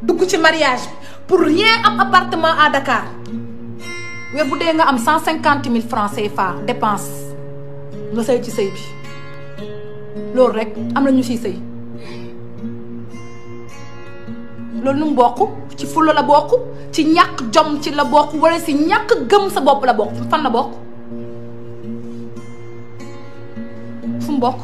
dugg ci mariage bi pour rien am appartement à Dakar weer bu dee nga am 150 000 francs CFA dépense nga sëy ci sëy bi loolu rek am na ñu siy sëy loolu nu mu bokk ci fulla la bokk ci ñàkk jom ci la bokk wala si ñàkk gëm sa bopp la bokk fan la bokk fu mu bokk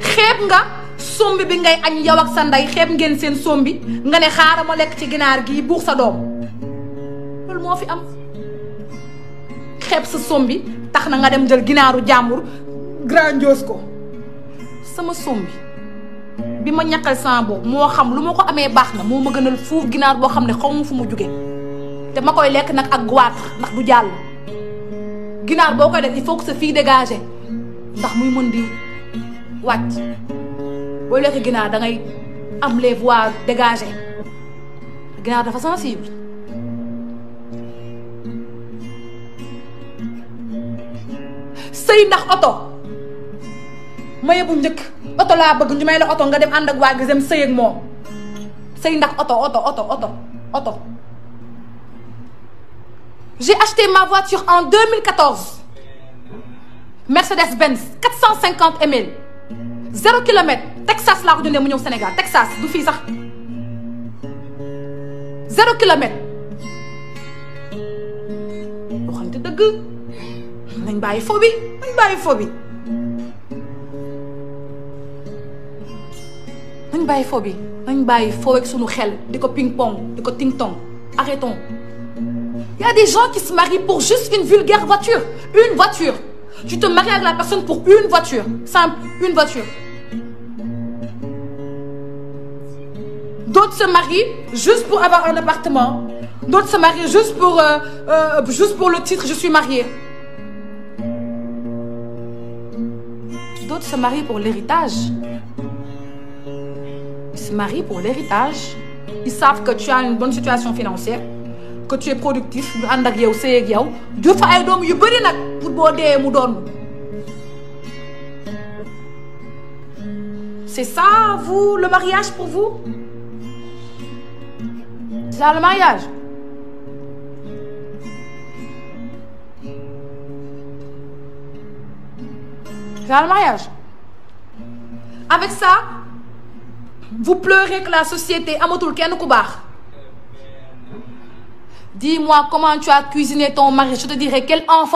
xeeb nga sombi bi ngay añ yow ak sa ndey xeeb ngeen seen sombi nga ne xaaral ma lekk ci ginaar gii buux sa doom loolu moo fi am xeeb sa sombi tax na nga dem jël ginaaru jàmbur grandiose ko sama sombi bi ma ñaqal sama boobu moo xam lu ma ko amee baax na moo ma gënal fuuf ginaar boo xam ne xaw ma fu mu jóge te ma koy lekk nag ak goitre ndax du jàll ginaar boo koy def il faut que sa fii dégagé ndax muy mën di wàcc booy lekk ginaar da ngay am les voies dégagées ginaar dafa sensible sëy ndax oto maye bu njëkk oto laa bëgg ñu may la oto nga dem ànd ak waa gi dem sëy ak moom sëy ndax oto j'ai acheté ma voiture en 2014 Mercedes-Benz 450 ml 0 kilomètre Texas laa ko jëndee mu ñëw Sénégal Texas du fii sax 0 kilomètre waxante dëgg nañ bàyyi fo bi nañ bàyyi fo ak sunu xel di ko ping pong di ko ting tong arrêtons. Il y a des gens qui se marient pour juste une vulgaire voiture. Une voiture. Tu te maries avec la personne pour une voiture. Simple, une voiture. D'autres se marient juste pour avoir un appartement. D'autres se marient juste pour le titre « Je suis mariée ». D'autres se marient pour l'héritage. Ils se marient pour l'héritage. Ils savent que tu as une bonne situation financière. Que tu es productif ñu ànd ak yow sëy ak yow jur fa ay doom yu bëri nag pour boo dee mu doon. C'est ça vous le mariage pour vous? C'est ça le mariage? C'est ça le mariage? Avec ça vous pleurez que la société amatul kenn ku baax. Dis-moi comment tu as cuisiné ton mari, je te dirai quel enfant